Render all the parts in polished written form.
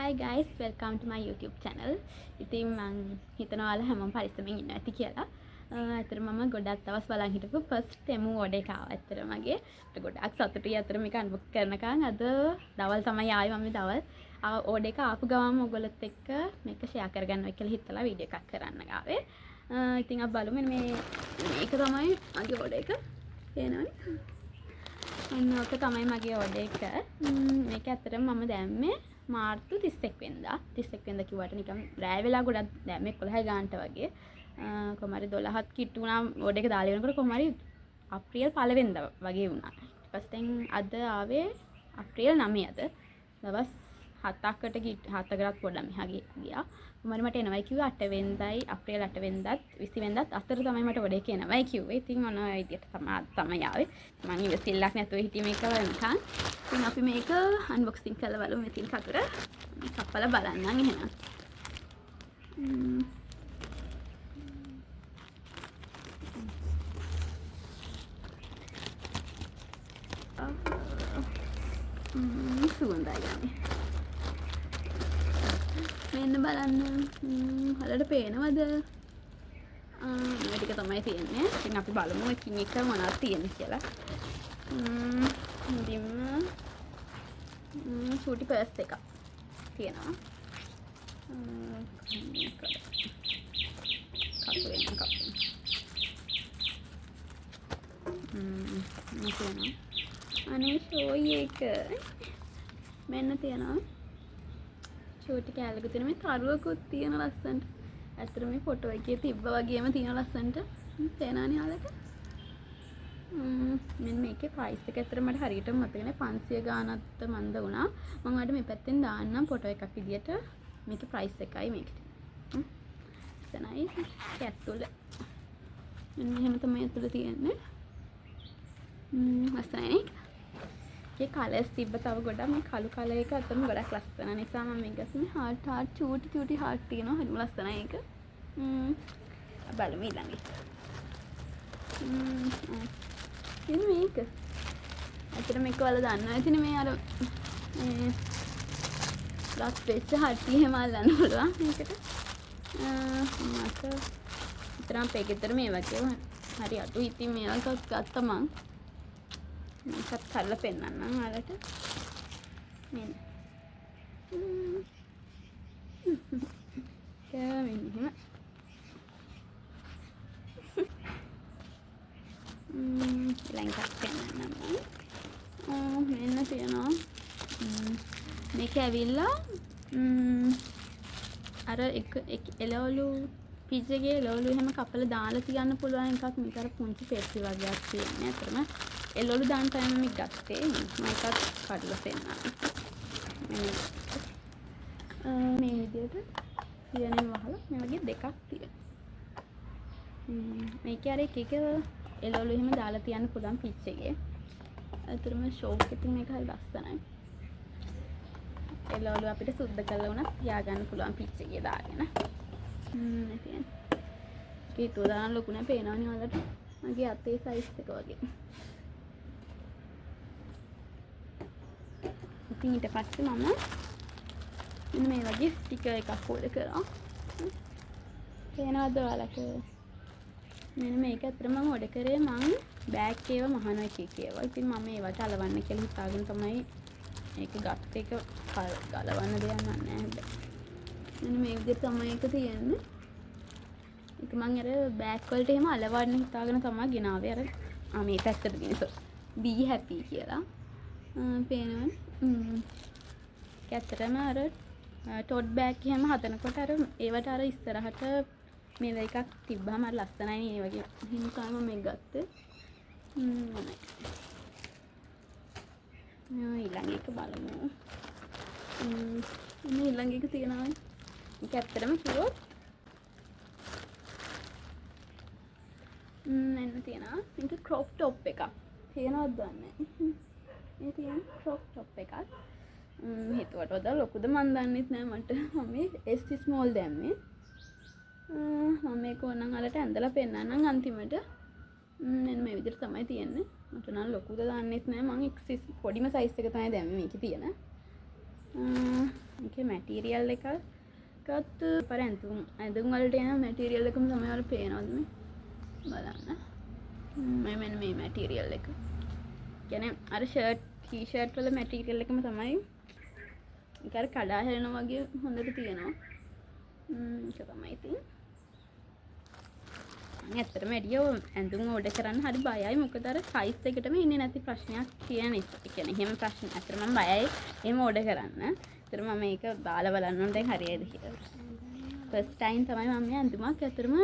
Hi guys, welcome to my YouTube channel. ඉතින් මං හිතනවා ඔයාලා හැමෝම පරිස්සමෙන් ඉන්නවා ඇති කියලා. ඇත්තටම මම ගොඩක් දවස් බලන් හිටපු first Temu order එක ආවා. ඇත්තටම මගේ මට ගොඩක් සතුටුයි. ඇත්තටම මේක unbox කරනකන් අද දවල් තමයි ආවේ. මම මේ දවල් order එක ආපු ගමන්ම ඔයගොල්ලොත් එක්ක මේක share කරගන්නවා කියලා හිතලා වීඩියෝ එකක් කරන්න ආවේ. ඉතින් අපි බලමු. මෙන්න මේක තමයි මගේ order එක. පේනවනේ? ඔන්න ඕක තමයි මගේ order එක. මේක ඇත්තටම මම දැම්මේ මාර්තු 31 වෙනිදා. 31 වෙනිදා කිව්වට නිකන් රෑ වෙලා ගොඩක් දැම්මේ 11 ගානට වගේ. කොහොම හරි 12ත් කිට්ටු වුණා ඕඩර් එක දාලා වෙනකොට කොහොම හරි අප්‍රේල් 1 වෙනිදා වගේ වුණා. ඊට පස්සේ දැන් අද ආවේ අප්‍රේල් 9 අද. දවස් 7කට 7කටත් පොඩ්ඩක් මෙහා ගියා. කොහොම හරි මට එනවයි කිව්වේ 8 වෙනිදායි, අප්‍රේල් 8 වෙනිදාත් 20 වෙනිදාත් අතර තමයි මට ඕඩර් එක එනවයි කිව්වේ. ඉතින් ඔන්න ඔය විදියට තමයි අද තමයි ආවේ. මං ඉවසිල්ලක් නැතුව හිටියේ මේක වෙනකන්. ඉතින් අපි මේක අන්බොක්සිං කරලා බලමු. ඉතින් කතුර කපලා බලන්නම් එහෙනම්. සුවඳයි යන්නේ. මෙන්න බලන්න. ඔයාලට පේනවද? මේ ටික තමයි තියෙන්නේ. ඉතින් අපි බලමු එකින් එක මොනවද තියෙන්නේ කියලා. මුලින්ම චූටි පර්ස් එකක් තියෙනවා. කපු වෙන කපු. මේ තියෙනවා. අනේ ෂෝයි එක. මෙන්න තියෙනවා. චූටි කෑල්ලක තියෙන මේ තරුවකුත් තියෙන ලස්සනට. ඇත්තට මේ ෆොටෝ එකේ තිබ්බ වගේම තියෙන ලස්සනට. පේනවනේ ඔයාලට. මෙන්න මේකේ ප්‍රයිස් එක ඇත්තට මට හරියටම මතක නෑ. 500 ගානක්ද මන්ද වුණා. මං ඔයාලට මේ පැත්තෙන් දාන්නම් ෆොටෝ එකක් විදියට. මේකේ ප්‍රයිස් එකයි මේකට. ලස්සනයි. ඒක ඇතුළ. මෙන්න මෙහෙම තමයි ඇතුළ තියෙන්නේ. ලස්සනයි නේ? ඒකේ කලර්ස් තිබ්බ තව ගොඩක්. මේ කළු කලර් එක ඇත්තටම ගොඩක් ලස්සන නිසා මම මේක ගත්තා. මේ හાર્ට් හાર્ට් චූටි චූටි හાર્ට් තියෙනවා. හරිම ලස්සනයි ඒක. අපි බලමු ඊළඟ එක. ඉතින් මේක. ඇත්තටම මේක ඔයාලා දන්නවා ඇතිනේ. මේ අර මේ රත් වෙච්ච හටි එහෙම අල්ලන්න පුළුවන් මේකට. මට විතරක් අපේ ගෙදර මේ වගේ හරි අඩුයි. ඉතින් මේ වගේ එකක් ගත්තා මං. මේකත් කරලා පෙන්නන්නම් ඔයාලට. මෙන්න. මෙන්න එහෙම. ඊළඟ එකක් පෙන්නන්නම් මං. මෙන්න තියෙනවා. මේක ඇවිල්ලා අර එක එළවලු පිජ්ජගේ එළවලු එහෙම කපලා දාලා තියන්න පුළුවන් එකක්. මේක අර පුංචි පෙට්ටි වගේක් තියෙන්නේ. අතරම එළවලු දාන්න තමයි මම ගත්තේ. මම එකක් කඩලා පෙන්නන්නම්. මේ විදියට තියෙන වහලා මේ වගේ දෙකක් තියෙනවා. මේකේ අර එක එක එළවලු එහෙම දාලා තියන්න පුළුවන් පිච් එකේ. අතරම ෂෝක් ඉතින් මේක හරි ලස්සනයි. එළවලු අපිට සුද්ධ කරලා වුණත් තියාගන්න පුළුවන් පිච් එකේ දාගෙන. මේ තියෙන්නේ. ඒක හිතුව දාන්න ලොකු නෑ, පේනවනේ ඔයාලට. මගේ අතේ සයිස් එක වගේ. ඉතින් ඊට පස්සේ මම මෙන්න මේ වගේ ස්ටිකර් එකක් ඕඩර් කරා. පේනවද ඔයාලට? මෙන්න මේක ඇත්තටම මම ඕඩර් කරේ මං බෑග් ඒවා මහන එක එක ඒවා. ඉතින් මම ඒවට අලවන්න කියලා හිතාගෙන තමයි මේක ගත්ත එක. ගලවන්න දෙයක් නෑ හැබැයි. මෙන්න මේ විදිහට තමයි ඒක තියෙන්නේ. ඒක මං අර බෑග් වලට එහෙම අලවන්න හිතාගෙන තමයි ගෙනාවේ. අර මේ පැත්තට තියෙන සෝ be happy කියලා. පේනවනේ. ඒක ඇත්තටම අර ටොට් බෑග් එහෙම හදනකොට අර ඒවට අර ඉස්සරහට මේ වගේ එකක් තිබ්බහම අර ලස්සනයි නේ. ඒ වගේ එහෙම තමයි මම මේක ගත්තේ. ඊළඟ එක බලමු. මේ ඊළඟ එක තියෙනවා. මේක ඇත්තටම කිව්වොත් මෙන්න තියෙනවා. මේක ක්‍රොප් ටොප් එකක්. තියෙනවද දන්නේ නැහැ. මේ තියෙන ක්‍රොප් ටොප් එකක්. හිතුවට වඩා ලොකුද මන් දන්නෙත් නෑ මට. මම මේ S small දැම්මේ. මම මේක ඕනනම් අලට ඇඳලා පෙන්නන්නම් අන්තිමට. මෙන්න මේ විදිහට තමයි තියෙන්නේ. මට නම් ලොකුද දන්නෙත් නෑ. මං X පොඩිම සයිස් එක තමයි දැම්මේ මේකේ තියෙන. මේකේ මැටීරියල් එකත් පර ඇඳුම් ඇඳුම් වලට එන මැටීරියල් එකම තමයි ඔයාලා පේනවද මේ බලන්න. මේ මෙන්න මේ මැටීරියල් එක. කියන්නේ අර ෂර්ට් ටී ෂර්ට් වල මැටීරියල් එකම තමයි. ඒක අර කඩා හැලෙනවා වගේ හොඳට තියෙනවා. ඒක තමයි ඉතින්. මං ඇත්තටම වැඩිය ඇඳුම් ඕඩර් කරන්න හරි බයයි. මොකද අර සයිස් එකටම එන්නේ නැති ප්‍රශ්නයක් තියෙන නිසා. ඒ කියන්නේ එහෙම ප්‍රශ්න ඇත්තටම මං බයයි එහෙම ඕඩර් කරන්න. ඇත්තටම මම මේක දාලා බලන්න ඕන දැන් හරියයිද කියලා. ෆස්ට් ටයිම් තමයි මම මේ ඇඳුමක් ඇත්තටම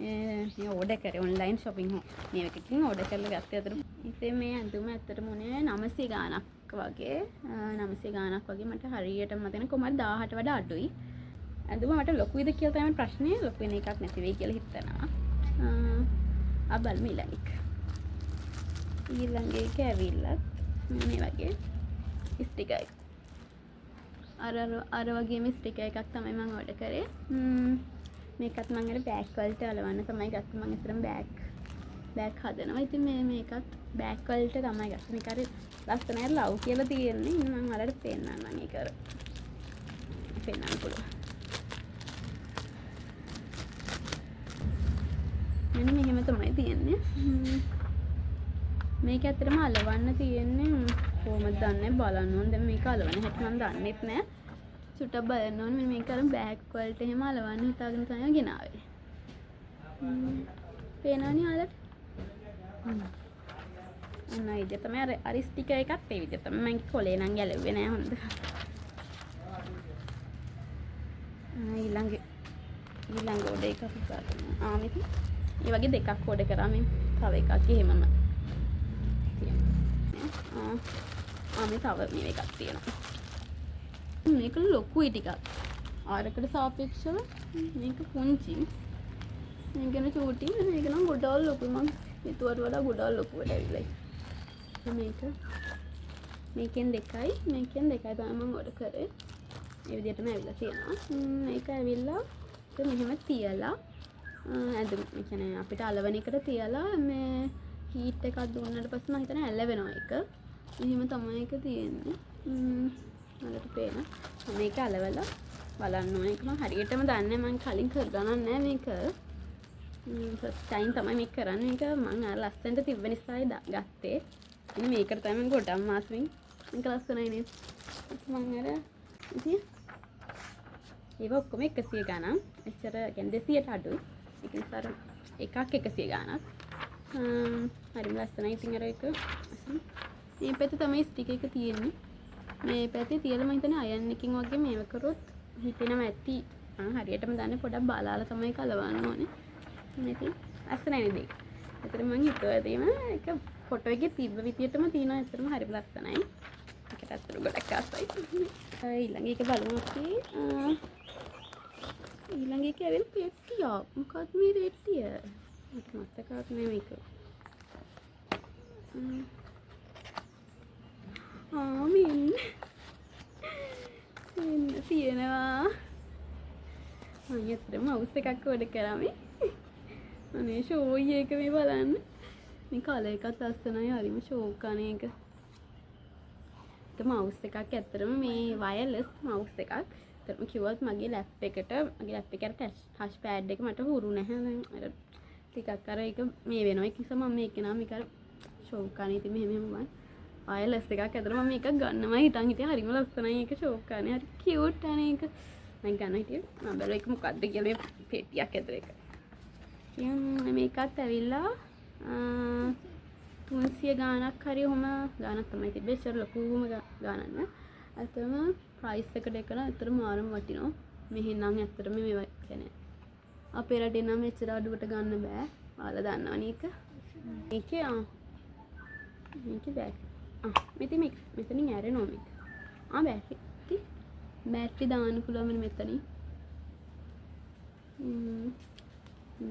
මේ ඕඩර් කරේ ඔන්ලයින් ෂොපින් මේ එකකින් ඕඩර් කරලා ගත්තේ. ඇත්තටම ඉතින් මේ ඇඳුම ඇත්තටම උනේ 900 ගාණක් වගේ. 900 ගාණක් වගේ මට හරියටම මතක නෑ කොහමද 1000ට වඩා අඩුයි. ඇඳුම මට ලොකුයිද කියලා තමයි ප්‍රශ්නේ. ලොකු වෙන එකක් නැති වෙයි කියලා හිතනවා. ආ බලමු ඊළඟ එක. ඊළඟ එක ඇවිල්ලත් මේ වගේ ස්ටිකර් එක. අර අර වගේම ස්ටිකර් එකක් තමයි මම ඕඩර් කරේ. මේකත් මං අර බෑග් වලට අලවන්න තමයි ගත්තේ. මං ඇත්තටම බෑග් බෑග් හදනවා. ඉතින් මේ මේකත් බෑග් වලට තමයි ගත්තේ. මේක අර ලස්සනයි අර ලව් කියලා තියෙන්නේ. ඉතින් මං ඔයාලට පෙන්නන්නම් ඒක අර පෙන්නන්න පුළුවන්. මෙන්න මෙහෙම තමයි තියෙන්නේ. මේක ඇත්තටම අලවන්න තියෙන්නේ කොහොමද දන්නේ බලන්න ඕන. දැන් මේක අලවන හැටි මං දන්නෙත් නෑ. චුට්ටක් බලන්න ඕන. මෙන්න මේක අර බෑග් වලට එහෙම අලවන්න හිතාගෙන තමයි ගෙනාවේ. පේනවනේ ඔයාලට? ඔන්න ඔය විදිය තමයි අර අර ස්ටිකර් එකත් ඒ විදිය තමයි. මං කොලේ නම් ගැලවුවේ නෑ හොඳ. ඊළඟ ඊළඟ ඕඩර් එක අපි බලමු. මේක ඒ වගේ දෙකක් ඕඩර් කරා. මේ තව එකක් එහෙමම තියෙනවා. මේ තව මේ එකක් තියෙනවා. මේක ලොකුයි ටිකක්. අරකට සාපේක්ෂව මේක පුංචි. මේක ගැන චූටි. මේක නම් ගොඩාක් ලොකුයි. මං හිතුවට වඩා ගොඩාක් ලොකුවට ඇවිල්ලා. මේක මේකෙන් දෙකයි මේකෙන් දෙකයි තමයි මං ඕඩර් කරේ. ඒ විදිහටම ඇවිල්ලා තියෙනවා. මේක ඇවිල්ලා මෙහෙම තියලා ඇඳුම් ඒ කියන්නේ අපිට අලවන එකට තියලා මේ හීට් එකක් දුන්නාට පස්සේ මං හිතන්නේ ඇලවෙනවා ඒක. එහෙම තමයි ඒක තියෙන්නේ. ඔයාලට පේන. මේක අලවලා බලන්න ඕනේ. ඒක මං හරියටම දන්නේ මං කලින් කරලා නෑ මේක. ෆස්ට් ටයිම් තමයි මේක කරන්නේ. මේක මං අර ලස්සනට තිබ්බ නිසායි ගත්තේ. ඉතින් මේකට තමයි මං ගොඩක්ම ආස වෙන්නේ. මේක ලස්සනයි නේද? මං අර ඉතින් ඒව ඔක්කොම 100 ගණන්. එච්චර කියන්නේ 200ට අඩුයි. ඒක නිසා අර එකක් 100 ගණනක්. හරිම ලස්සනයි. ඉතින් අර එක මේ පැත්තේ තමයි ස්ටික් එක තියෙන්නේ. මේ පැත්තේ තියලා මං හිතන්නේ අයන් එකකින් වගේ මේව කරොත් හිතෙනවා ඇති. මං හරියටම දන්නේ පොඩක් බලාලා තමයි කලවන්න ඕනේ. ඉතින් ලස්සනයි නේද ඒක? ඒතර මං හිතුවා එතෙම ඒක ෆොටෝ එකේ තිබ්බ විදියටම තියෙනවා. ඇත්තටම හරිම ලස්සනයි. ඒකට ඇත්තටම ගොඩක් ආසයි. ඊළඟ එක බලමු අපි. ඊළඟ එක ඇවිල්ලා පෙට්ටියක්. මොකක්ද මේ පෙට්ටිය? මට මතකත් නෑ මේක. මෙන්න. මෙන්න තියෙනවා. මං ඇත්තටම මවුස් එකක් ඕඩර් කරා මේ. අනේ ෂෝයි එක මේ බලන්න. මේ කලර් එකත් ලස්සනයි. හරිම ෂෝක් අනේ එක. ඒක මවුස් එකක් ඇත්තටම මේ වයර්ලස් මවුස් එකක්. ඇත්තටම කිව්වොත් මගේ ලැප් එකට මගේ ලැප් එකේ අර ටච් පෑඩ් එක මට හුරු නැහැ. දැන් අර ටිකක් අර ඒක මේ වෙනවා. ඒක නිසා මම මේක නම් මේක අර ෂෝක් අනේ. ඉතින් මෙහෙම මෙහෙම බලන්න. වයර්ලස් එකක් ඇත්තටම මම මේක ගන්නමයි හිතන් හිටියේ. හරිම ලස්සනයි ඒක ෂෝක් අනේ. හරි කියුට් අනේ ඒක. මම ගන්න හිටියේ. මම බැලුවා ඒක මොකද්ද කියලා මේ පෙට්ටියක් ඇතුලේ එක. ඉතින් මේකත් ඇවිල්ලා 300 ගාණක් හරි ඔහොම ගාණක් තමයි තිබ්බේ. එච්චර ලොකුම ගාණක් නෑ. ඇත්තටම ප්‍රයිස් එකට එක නම් ඇත්තටම මාරම වටිනවා. මෙහෙ නම් ඇත්තටම මේවා කියන්නේ අපේ රටේ නම් එච්චර අඩුවට ගන්න බෑ. ඔයාලා දන්නවනේ ඒක. මේකේ මේකේ බෑග්. මෙතන මේක මෙතනින් ඇරෙනවා මේක. බැටරි. බැටරි දාන්න පුළුවන් මෙන්න මෙතනින්.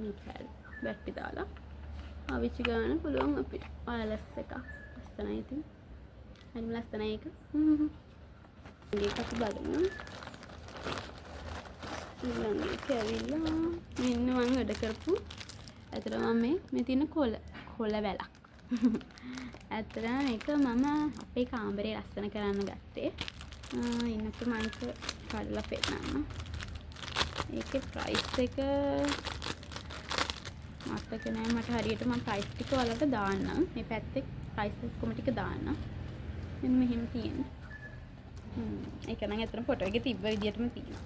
මේක හරි. බැටරි දාලා පාවිච්චි කරන්න පුළුවන් අපිට. වයර්ලස් එකක්. ලස්සනයි ඉතින්. හරිම ලස්සනයි ඒක. මේක අපි බලමු. ඊළඟ එක ඇවිල්ලා මෙන්න මං වැඩ කරපු ඇත්තටම මම මේ තියෙන කොළ වැලක්. ඇත්තටම මේක මම අපේ කාමරේ ලස්සන කරන්න ගත්තේ. ඉන්නක මම ඒක කඩලා පෙන්නන්න. ඒකේ ප්‍රයිස් එක මතක නෑ මට හරියට. මම ප්‍රයිස් ටික ඔයාලට දාන්නම්. මේ පැත්තේ ප්‍රයිස් ඔක්කොම ටික දාන්නම්. මෙන්න මෙහෙම තියෙන්නේ. ඒක නම් ඇත්තටම ෆොටෝ එකේ තිබ්බ විදියටම තියෙනවා.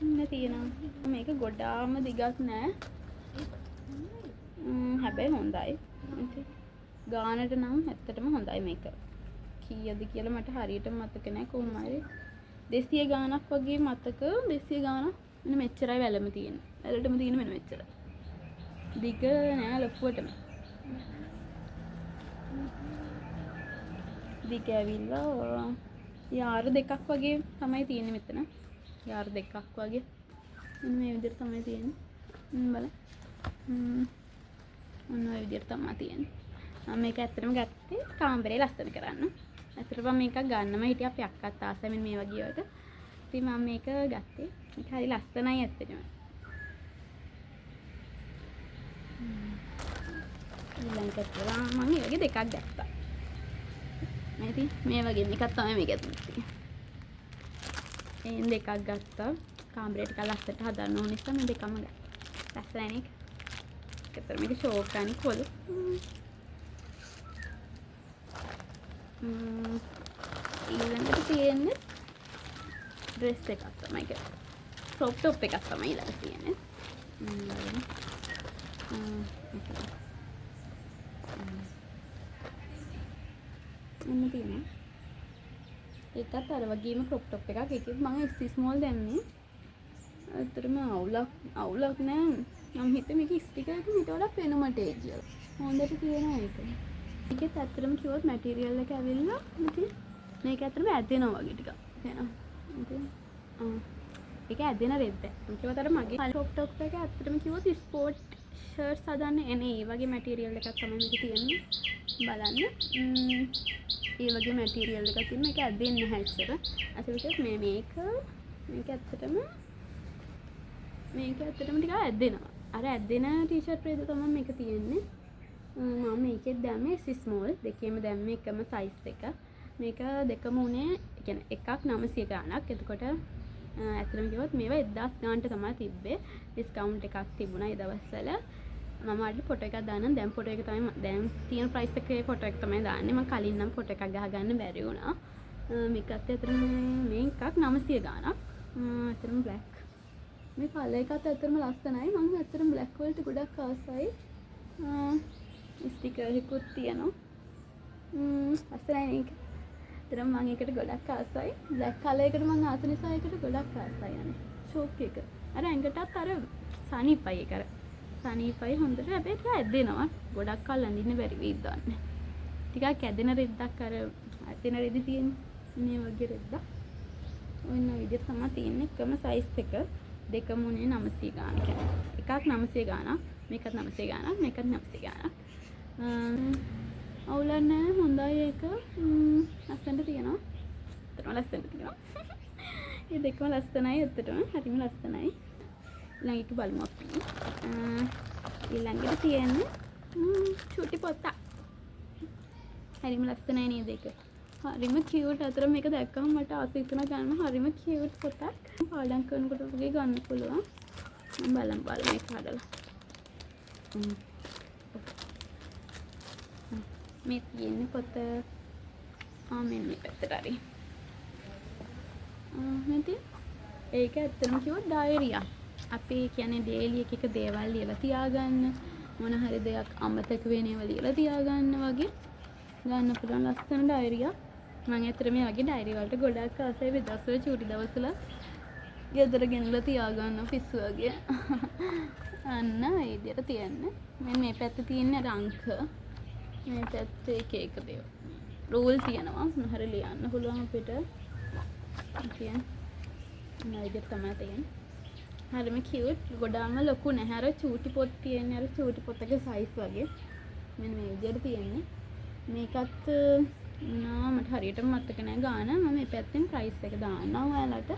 ඉන්න තියෙනවා. මේක ගොඩාම දිගක් නෑ. හැබැයි හොඳයි. ගානට නම් ඇත්තටම හොඳයි මේක. කීයද කියලා මට හරියටම මතක නෑ. කොහොම හරි 200 ගානක් වගේ මතක. 200 ගානක්. මෙන්න මෙච්චරයි වැලම තියෙන්නේ. වැලටම තියෙන මෙන්න මෙච්චරයි. දිග නෑ ලොකුවටම. දිග ඇවිල්ලා යාර දෙකක් වගේ තමයි තියෙන්නේ මෙතන. යාර දෙකක් වගේ. මෙන්න මේ විදිහට තමයි තියෙන්නේ. බලන්න. ඔන්න ඔය විදිහට තමයි තියෙන්නේ. මම මේක ඇත්තටම ගත්තේ කාමරේ ලස්සන කරන්න. ඇත්තටම මම මේකක් ගන්නම හිටියා. අපේ අක්කත් ආසයි මෙන්න මේ වගේ වලට. ඉතින් මම මේක ගත්තේ. මේක හරි ලස්සනයි ඇත්තටම. ඊළඟට මම මේ වගේ දෙකක් ගත්තා. මේ ඉතින් මේ වගේ එකක් තමයි මේක ඇතුළේ තියෙන්නේ. එයින් දෙකක් ගත්තා. කාමරේ ටික ලස්සනට හදන්න ඕන නිසා මේ දෙකම ගත්තා. ලස්සනයි නේද? ඒතර මේක ෂෝක් අනික් කොළ. ඊළඟට තියෙන්නේ ඩ්‍රෙස් එකක් තමයි ඒක. ක්‍රොප් ටොප් එකක් තමයි ඊළඟට තියෙන්නේ. බලමු. එන්න තියෙනවා. ඒකත් අර වගේම ක්‍රොප් ටොප් එකක්. ඒකෙත් මම S small දැම්මේ. ඇත්තටම අවුලක් නෑ. මම හිතුවේ මේක ස්ටිකර් එක ඊට වඩා පෙනුමට එයි කියලා. හොඳට තියෙනවා ඒක. ඒකෙත් ඇත්තටම කිව්වොත් මැටීරියල් එක ඇවිල්ලා ඉතින් මේක ඇත්තටම ඇදෙනවා වගේ ටිකක්. තේරෙනවද? ඉතින් ඒක ඇදෙන රෙද්ද. මම කිව්වත් අර මගේ ක්‍රොප් ටොප් එක ඇත්තටම කිව්වොත් ස්පෝර්ට් ෂර්ට්ස් හදන්න එන ඒ වගේ මැටීරියල් එකක් තමයි මේකේ තියෙන්නේ. බලන්න. ඒ වගේ මැටීරියල් එකක් තියෙනවා. මේක ඇදෙන්නේ නැහැ ඇත්තට. අසල කිව්වොත් මේක මේක ඇත්තටම ටිකක් ඇදෙනවා. අර ඇදෙන ටී-ෂර්ට් රෙද්ද තමයි මේක තියෙන්නේ. මම මේකෙත් දැම්මේ S small. දෙකේම දැම්මේ එකම සයිස් එක. මේක දෙකම උනේ, ඒ කියන්නේ එකක් 900 ගාණක්. එතකොට ඇත්තටම කිව්වොත් මේවා 1000 ගාණට තමයි තිබ්බේ. ඩිස්කවුන්ට් එකක් තිබුණා ඒ දවස්වල. මම ඔයාලට ෆොටෝ එකක් දාන්නම්. දැන් ෆොටෝ එක තමයි දැන් තියෙන ප්‍රයිස් එකේ ෆොටෝ එක තමයි දාන්නේ. මම කලින් නම් ෆොටෝ එකක් ගහගන්න බැරි වුණා. මේකත් ඇත්තටම මේ එකක් 900 ගාණක්. ඇත්තටම බ්ලැක්. මේ කලර් එකත් ඇත්තටම ලස්සනයි. මම ඇත්තටම බ්ලැක් වලට ගොඩක් ආසයි. ස්ටිකර් එකකුත් තියෙනවා. ලස්සනයි නේද? ඇත්තටම මම ඒකට ගොඩක් ආසයි. බ්ලැක් කලර් එකට මම ආස නිසා ඒකට ගොඩක් ආසයි අනේ. ෂෝක් එක. අර ඇඟටත් අර සනීපයි ඒක අර. සනීපයි හොඳට. හැබැයි ටිකක් ඇදෙනවා. ගොඩක් කල් අඳින්න බැරි වෙයි දන්නේ. ටිකක් ඇදෙන රෙද්දක් අර ඇදෙන රෙදි තියෙන්නේ. මේ වගේ රෙද්දක්. ඔන්න ඔය විදිහට තමයි තියෙන්නේ. එකම සයිස් එක. දෙකම උනේ 900 ගාණ කියන්නේ. එකක් 900 ගාණක්, මේකත් 900 ගාණක්, මේකත් 900 ගාණක්. අවුලක් නෑ, හොඳයි ඒක. ලස්සනට තියෙනවා. ඇත්තටම ලස්සනට තියෙනවා. මේ දෙකම ලස්සනයි ඇත්තටම. හරිම ලස්සනයි. ඊළඟ එක බලමු අපි. ඊළඟට තියෙන්නේ චූටි පොතක්. හරිම ලස්සනයි නේද ඒක? හරිම කියුට්. අතර මේක දැක්කම මට ආස හිතුණා ගන්න. හරිම කියුට් පොතක්. පාඩම් කරනකොට වගේ ගන්න පුළුවන්. මම බලමු බලමු මේක හදලා. මේ තියෙන්නේ පොත. මෙන්න මේ පැත්තට හරි. මේ තියෙන්නේ. ඒක ඇත්තටම කිව්වොත් ඩයරියක්. අපි කියන්නේ ඩේලි එක එක දේවල් ලියලා තියාගන්න, මොන හරි දෙයක් අමතක වෙන ඒවා ලියලා තියාගන්න වගේ ගන්න පුළුවන් ලස්සන ඩයරියක්. මං ඇත්තට මේ වගේ ඩයරි වලට ගොඩක් ආසයි. මේ දවස්වල චූටි දවස්වල ගෙදර ගෙනලා තියාගන්න පිස්සු වගේ. අන්න ඒ විදියට තියන්න. මෙන්න මේ පැත්තේ තියෙන අර අංක. මේ පැත්තේ එක එක දේවල්. රූල් තියෙනවා. මොන හරි ලියන්න පුළුවන් අපිට. ඉතින් මේ විදියට තමයි තියෙන්නේ. හරිම කියුට්. ගොඩාක්ම ලොකු නැහැ. අර චූටි පොත් තියෙන්නේ අර චූටි පොතක සයිස් වගේ. මෙන්න මේ විදියට තියෙන්නේ. මේකත් නා මට හරියටම මතක නෑ ගාන. මම මේ පැත්තෙන් ප්‍රයිස් එක දාන්නම් ඔයාලට.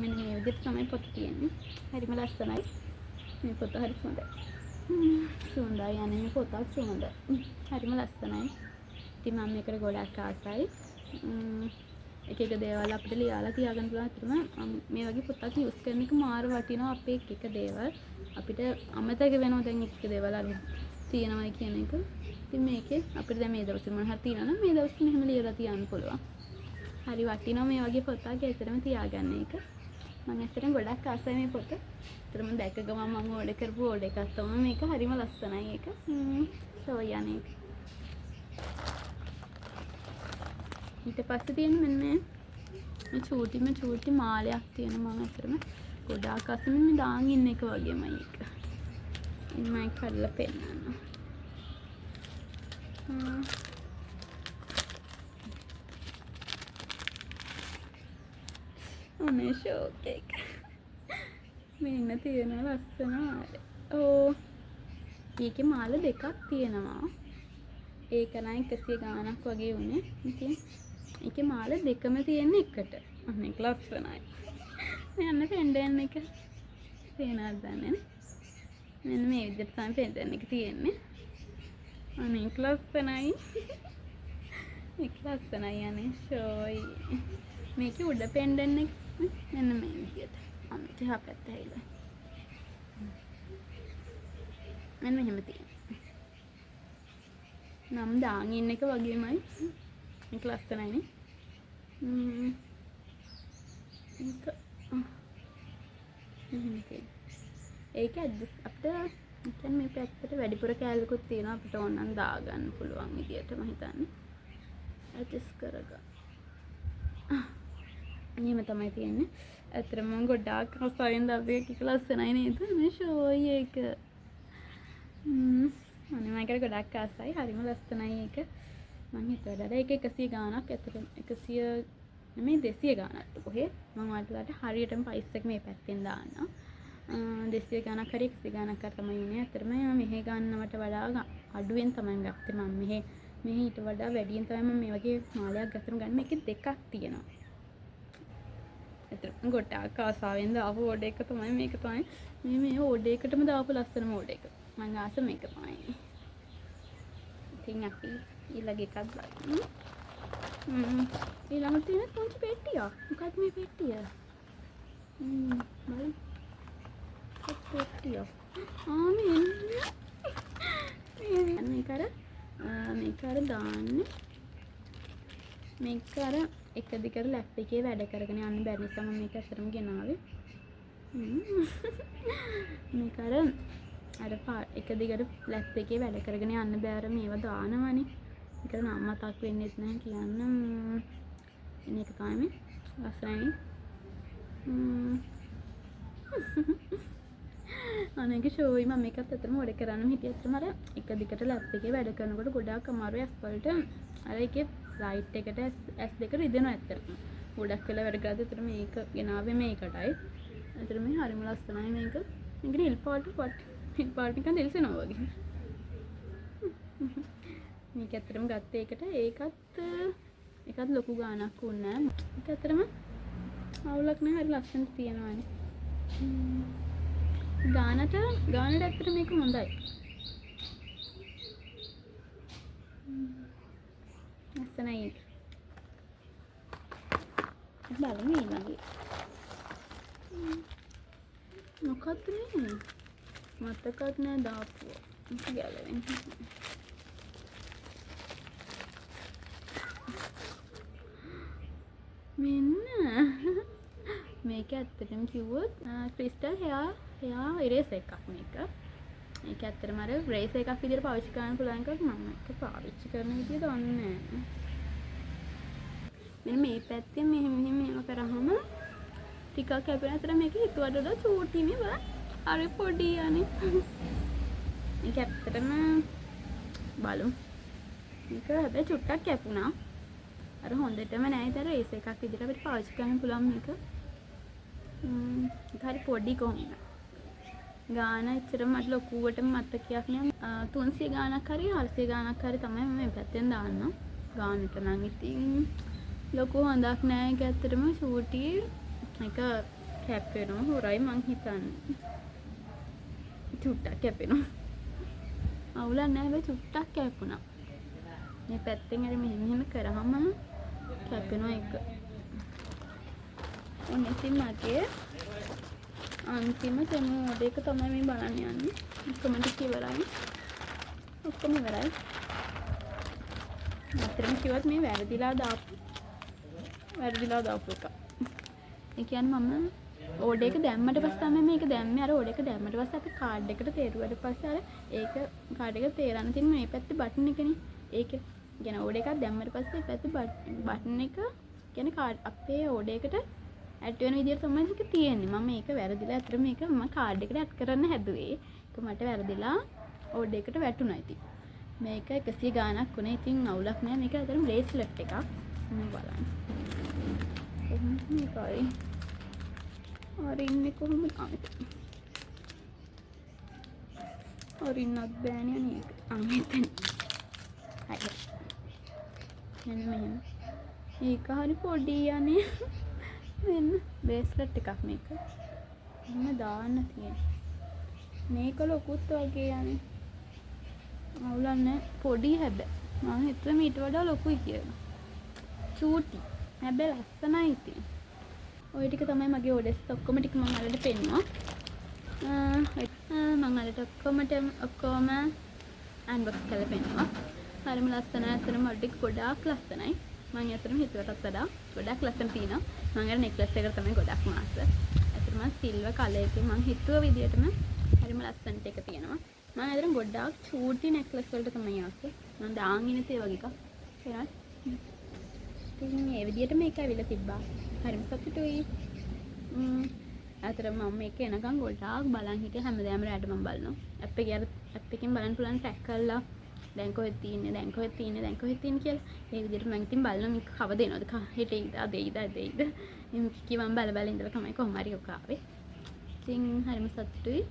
මෙන්න මේ විදියට තමයි පොත තියෙන්නේ. හරිම ලස්සනයි. මේ පොත හරි සුන්දරයි. සුන්දරයි අනේ මේ පොතත් සුන්දරයි. හරිම ලස්සනයි. ඉතින් මම මේකට ගොඩක් ආසයි. එක එක දේවල් අපිට ලියාලා තියාගන්න පුළුවන්. ඇත්තටම මේ වගේ පොතක් යූස් කරන එක මාර වටිනවා. අපේ එක එක දේවල් අපිට අමතක වෙනවා දැන් එක එක දේවල් අර තියෙනවයි කියන එක. ඉතින් මේකේ අපිට දැන් මේ දවස්වල මොන හරි තියෙනවා නම් මේ දවස්වල මෙහෙම ලියලා තියන්න පුළුවන්. හරි වටිනවා මේ වගේ පොතක් ඇත්තටම තියාගන්න එක. මම ඇත්තටම ගොඩක් ආසයි මේ පොත. ඇත්තටම දැක්ක ගමන් මම ඕඩර් කරපු ඕඩර් එකක් තමයි මේක. හරිම ලස්සනයි ඒක. ෂෝ යන්නේ ඒක. ඊට පස්සේ තියෙන මෙන්න මේ චූටිම චූටි මාලයක් තියෙනවා. මම ඇත්තටම ගොඩාක් ආසයි මේ දාන් ඉන්න එක වගේමයි ඒක. ඉතින් මම ඒක කඩලා පෙන්නන්නම්. අනේ ෂෝක් එක. මෙන්න තියෙන ලස්සන මාලය. ඕ ඒකේ මාල දෙකක් තියෙනවා. ඒක නම් 100 ගාණක් වගේ වුණේ. ඉතින් ඒකේ මාල දෙකම තියෙන එකට. අනේ ඒක ලස්සනයි. මේ යන්න පෙන්ඩන් එක. පේනවද දන්නේ නෑ. මෙන්න මේ විදිහට තමයි පෙන්ඩන් එක තියෙන්නේ. අනේ ඒක ලස්සනයි. ඒක ලස්සනයි අනේ ෂෝයි. මේකේ උඩ පෙන්ඩන් එක මෙන්න මේ විදිහට. අන්න එහා පැත්ත ඇවිල්ලා. මෙන්න මෙහෙම තියෙනවා. නම් දාන් ඉන්න එක වගේමයි. මේක ලස්සනයි නේ. ඒක මෙහෙම තියෙනවා. ඒක ඇඩ්ජස්ට් අපිට ඒ කියන්නේ මේ පැත්තට වැඩිපුර කෑල්ලකුත් තියෙනවා අපිට ඕන නම් දාගන්න පුළුවන් විදියට මම හිතන්නේ. ඇඩ්ජස්ට් කරගන්න. එහෙම තමයි තියෙන්නේ. ඇත්තටම මම ගොඩාක් ආසාවෙන් දාපු එක ලස්සනයි නේද? මේ ෂෝයි ඒක. අනේ මම ඒකට ගොඩක් ආසයි. හරිම ලස්සනයි ඒක. මං හිතුවා දාලා ඒක 100 ගාණක්. ඇත්තටම 100 නෙමෙයි 200 ගාණක් කොහේ. මං ඔයාලට හරියටම ප්‍රයිස් එක මේ පැත්තෙන් දාන්නම්. 200 ගාණක් හරි 100 ගාණක් හරි තමයි උනේ. ඇත්තටම මෙහෙ ගන්නවට වඩා අඩුවෙන් තමයි ගත්තේ මං. මෙහෙ ඊට වඩා වැඩියෙන් තමයි මම මේ වගේ මාලයක් ගත්තම ගන්න. මේකේ දෙකක් තියෙනවා. ඇත්තටම ගොඩාක් ආසාවෙන් දාපු ඕඩර් එක තමයි මේක තමයි. මේ ඕඩර් එකටම දාපු ලස්සනම ඕඩර් එක. මං ආස මේක තමයි. ඉතින් අපි ඊළඟ එකක් බලමු. ඊළඟට තියෙන පුංචි පෙට්ටියක්. මොකක්ද මේ පෙට්ටිය? බලමු. පෙට්ටිය. මෙන්න. මේක අර, මේක අර දාන්නේ. මේක අර එක දිගට ලැප් එකේ වැඩ කරගෙන යන්න බැරි නිසා මම මේක ඇත්තටම ගෙනාවේ. මේක අර එක දිගට ලැප් එකේ වැඩ කරගෙන යන්න බෑ අර මේවා දානවනේ. ඒකට නම් මතක් වෙන්නෙත් නැහැ කියන්න. එන එක තමයි මේ. ලස්සනයි. අනේ ඒක ෂෝයි. මම මේකත් ඇත්තටම ඕඩර් කරන්නම හිටියේ. ඇත්තටම අර එක දිගට ලැප් එකේ වැඩ කරනකොට ගොඩාක් අමාරුයි ඇස් වලට. අර ඒකේ ලයිට් එකට ඇස් දෙක රිදෙනවා ඇත්තටම. ගොඩක් වෙලා වැඩ කරද්දී ඇත්තටම මේක ගෙනාවේ මේකටයි. ඇත්තටම මේ හරිම ලස්සනයි මේක. මේක නිල් පාට පට් නිල් පාට නිකන් දිලිසෙනවා වගේ. මේක ඇත්තටම ගත්තේ ඒකට. ඒකත් ලොකු ගාණක් වුණේ නෑ. ඒක ඇත්තටම අවුලක් නෑ. හරි ලස්සනට තියෙනවානේ. ගානට ඇත්තට මේක හොඳයි. ලස්සනයි ඒක. බලමු ඊළඟ. මොකද්ද මේ? මතකත් නෑ දාපුවා. මේක ගැලවෙන්නේ. මෙන්න. මේක ඇත්තටම කිව්වොත් ක්‍රිස්ටල් හෙයා ඉරේසර් එකක් මේක. මේක ඇත්තටම අර රේසර් එකක් විදිහට පාවිච්චි කරන්න පුළුවන් එකක්. මම ඒක පාවිච්චි කරන විදිය දන්නේ නෑ. මෙන්න මේ පැත්තෙන් මෙහෙම මෙහෙම මෙහෙම කරාම ටිකක් කැපෙන අතර මේක හිතුවට වඩා චූටි නේ බලන්න. හරි පොඩි අනේ. මේක ඇත්තටම බලමු. මේක හැබැයි චුට්ටක් කැපුණා. අර හොඳටම නෑ. ඉතින් අර රේසර් එකක් විදිහට අපිට පාවිච්චි කරන්න පුළුවන් මේක. ඒක හරි පොඩි කොහොමද? ගාන එච්චර මට ලොකුවටම මතකයක් නෑ. 300 ගානක් හරි 400 ගානක් හරි තමයි මම මේ පැත්තෙන් දාන්න. ගානට නම් ඉතින් ලොකු හොඳක් නෑ. ඒක ඇත්තටම චූටි. ඒක කැපෙනවා හොරයි මං හිතන්නේ. චුට්ටක් කැපෙනවා. අවුලක් නෑ හැබැයි චුට්ටක් කැපුණා. මේ පැත්තෙන් අර මෙහෙම මෙහෙම කරාම කැපෙනවා එක. ඔන්න ඉතින් මගේ අන්තිම තෙමු ඕඩර් එක තමයි මේ බලන්න යන්නේ. ඔක්කොම ටික ඉවරයි. ඔක්කොම ඉවරයි. ඇත්තටම කිව්වොත් මේ වැරදිලා දාපු එක. ඒ කියන්නේ මම ඕඩර් එක දැම්මට පස්සේ තමයි මේක දැම්මේ. අර ඕඩර් එක දැම්මට පස්සේ අපි කාඩ් එකට තේරුවට පස්සේ අර ඒක කාඩ් එක තේරන්න තියෙන මේ පැත්තේ බටන් එකනේ. ඒක කියන්නේ ඕඩර් එකක් දැම්මට පස්සේ මේ පැත්තේ බටන් එක කියන්නේ කාඩ් අපේ ඕඩර් එකට ඇඩ් වෙන විදියට තමයි මේක තියෙන්නේ. මම මේක වැරදිලා ඇත්තට මේක මම කාඩ් එකට ඇඩ් කරන්න හැදුවේ. ඒක මට වැරදිලා ඕඩර් එකට වැටුණා ඉතින්. මේක 100 ගාණක් වුණා. ඉතින් අවුලක් නෑ. මේක ඇත්තටම බ්‍රේස්ලට් එකක්. මේ බලන්න. කොහොමද මේක අරින්නේ? අරින්නේ කොහොමද? ආ, මෙතන. අරින්නත් බෑනේ අනේ ඒක. ආ, මෙතන. හරි. මෙන්න මෙහෙම. ඒක හරි පොඩි අනේ. මෙන්න බ්‍රේස්ලට් එකක් මේක. එහෙම දාන්න තියෙන්නේ. මේක ලොකුත් වගේ අනේ. අවුලක් නෑ. පොඩි හැබැයි. මං හිතුවේ මීට වඩා ලොකුයි කියලා. චූටි. හැබැයි ලස්සනයි ඉතින්. ඔය ටික තමයි මගේ ඕඩර්ස් ඔක්කොම ටික මං ඔයාලට පෙන්නුවා. මං ඔයාලට ඔක්කොම අන්බොක්ස් කරලා පෙන්නුවා. හරිම ලස්සනයි. ඇත්තටම ඔය ටික ගොඩාක් ලස්සනයි. මං ඇත්තටම හිතුවටත් වඩා ගොඩාක් ලස්සන තියෙනවා. මං අර නෙක්ලස් එකට තමයි ගොඩක්ම ආස. ඇත්තටම සිල්වර් කලර් එකේ මං හිතුව විදියටම හරිම ලස්සනට එක තියෙනවා. මං ඇත්තටම ගොඩාක් චූටි නෙක්ලස් වලට තමයි ආස. මං දාන් ඉන්නේ ඒ වගේ එකක්. තේරෙනවද? ඉතින් මේ විදියට මේක ඇවිල්ලා තිබ්බා. හරිම සතුටුයි. ඇත්තටම මම මේක එනකන් ගොඩාක් බලන් හිටියා. හැමදාම රැට මම බලනවා. ඇප් එකේ අර ඇප් එකෙන් බලන්න පුළුවන් ට්‍රැක් කරලා දැන් කොහෙද තියෙන්නේ, දැන් කොහෙද තියෙන්නේ, දැන් කොහෙද තියෙන්නේ කියලා. ඒ විදියට මම ඉතින් බලනවා මේක කවද එනවද, හෙට එයිද, අද එයිද, අද එයිද. එහෙම කිය මම බල බල ඉඳලා තමයි කොහොම හරි ඔක ආවේ. ඉතින් හරිම සතුටුයි.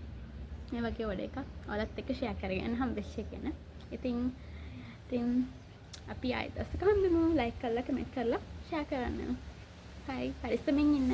මේ වගේ ඕඩර් එකක් ඔයාලත් එක්ක ෂෙයා කරගන්න හම්බෙච්ච එක ගැන. ඉතින් ඉතින් අපි ආයෙත් දවසක හම්බෙමු. ලයික් කරලා, කමෙන්ට් කරලා, ෂෙයා කරන්න. හයි, පරිස්සමෙන් ඉන්න.